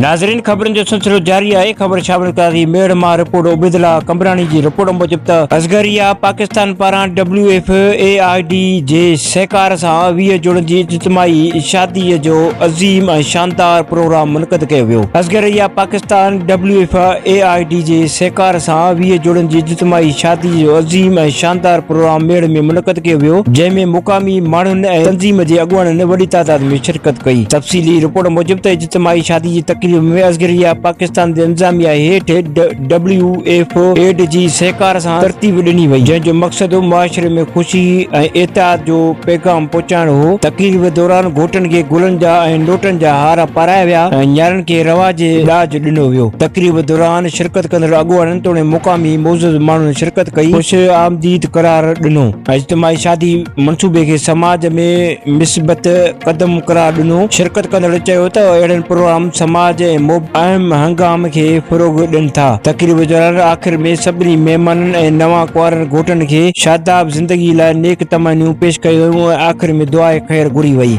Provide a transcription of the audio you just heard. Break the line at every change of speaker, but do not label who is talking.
ناظرين خبرن جو سلسلو جاري آهي خبر شامل ڪري ميڙ مان رپورٽ عبيدالله قمبراڻي جي رپورٽ موجب ته اصغريه پاڪستان پاران W F A I D جي سهڪار سان 20 جوڙن جي اجتماعي شادي جو عظيم ۽ شاندار پروگرام منعقد ڪيو ويو Asgharia Pakistan W F A I D جي سهڪار سان 20 جوڙن جي اجتماعي شادي جو عظيم ۽ شاندار پروگرام ميڙ ۾ منعقد ڪيو ويو جنهن ۾ مقامي ماڻهن ۽ تنظيم جي اڳواڻن وڏي تعداد ۾ شرڪت ڪئي. تفصيلي رپورٽ موجب ته اجتماعي شادي جي تقريب ۾ اصغريه پاڪستان جي انتظاميه هيٺ ڊبليو ايف ايڊ جي سهڪار سان ترتيب ڏني وئي، جنهن جو مقصد معاشري ۾ خوشي ۽ اتحاد جو پيغام پهچائڻ هو. تقريب دوران گهوٽن کي گلن جا ۽ نوٽن جا هار پارايا ويا ۽ نياڻين کي رواجي ڏاج ڏنو ويو. تقريب دوران شرڪت ڪندڙ اڳواڻن توڙي مقامي معزز ماڻهن شرڪت ڪئي. خوش آمديد قرار ڏنو. اجتماعي شادي منصوبي کي سماج ۾ مثبت قدم قرار ڏنو. شرڪت ڪندڙ چيو ته اهڙن پروگرام سماج ۽ اهم هنگام کي فروغ ڏين ٿا. تقريب دوران آخر ۾ سڀني مهمانن ۽ نوان ڪنوارن گهوٽن کي شاداب زندگي لاء نيڪ تمنائون پيش ڪيون ويون ۽ آخر ۾ دعاء خير گهري وئي.